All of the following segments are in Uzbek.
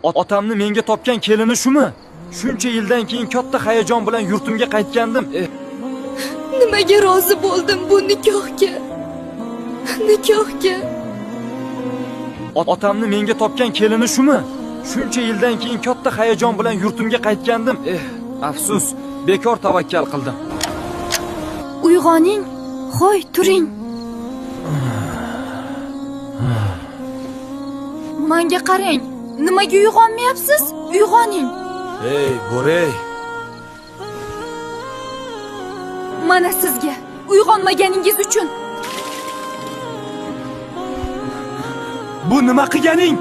Otamni menga topgan kelini shumi? Shuncha yildan keyin katta hayajon bilan yurtimga qaytgandim. Nimaga rozi bo'ldim bu nikohga? Nikohga. Otamni menga topgan kelini shumi? Shuncha yildan keyin katta hayajon bilan yurtimga qaytgandim. Afsus, bekor tavakkal qildim. Uyg'oning, hoy turing. Menga qarang, nimaga uyg'onmayapsiz? Uyg'oning. Ey, bo'rey. Mana sizga, uyg'onmaganingiz uchun. Bu nima qilganing?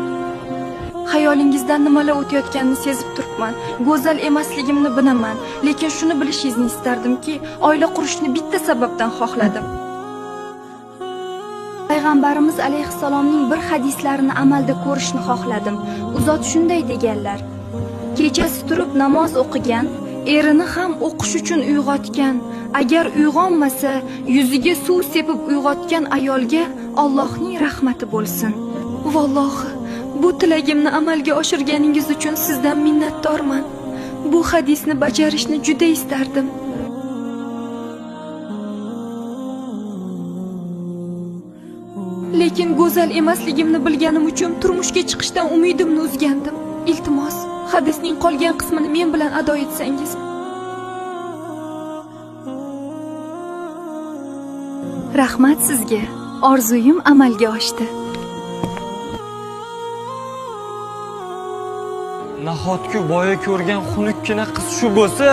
Xayolingizdan nimalar o'tayotganini sezib turibman. Go'zal emasligimni bilaman, lekin shuni bilishingizni istardimki, oila qurishni bitta sababdan xohladim. Payg'ambarimiz alayhissalomning bir hadislarini amalda ko'rishni xohladim. U zot shunday deganlar: kechasi turib namoz o'qigan, erini ham o'qish uchun uyg'otgan, agar uyg'onmasa, yuziga suv sepib uyg'otgan ayolga Allohning rahmati bo'lsin. Vallohi, bu tilagimni amalga oshirganingiz uchun sizdan minnatdorman. Bu hadisni bajarishni juda istardim. Lekin go'zal emasligimni bilganim uchun turmushga chiqishdan umidimni uzgandim. Iltimos, hadisning qolgan qismini men bilan ado etsangiz. Rahmat sizga. Orzuyim amalga oshdi. Nahotki boya ko'rgan xunukkina qiz shu bo'lsa,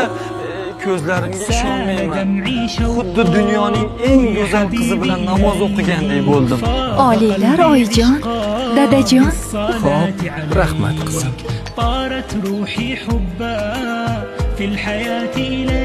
ko'zlarimga ishonmayman. Xuddi dunyoning eng go'zal qizi bilan namoz o'qigandek bo'ldim. Oliylar oyijon, dadajon. Xo'p, rahmat qizim. طارت روحي حبا في الحياة إلى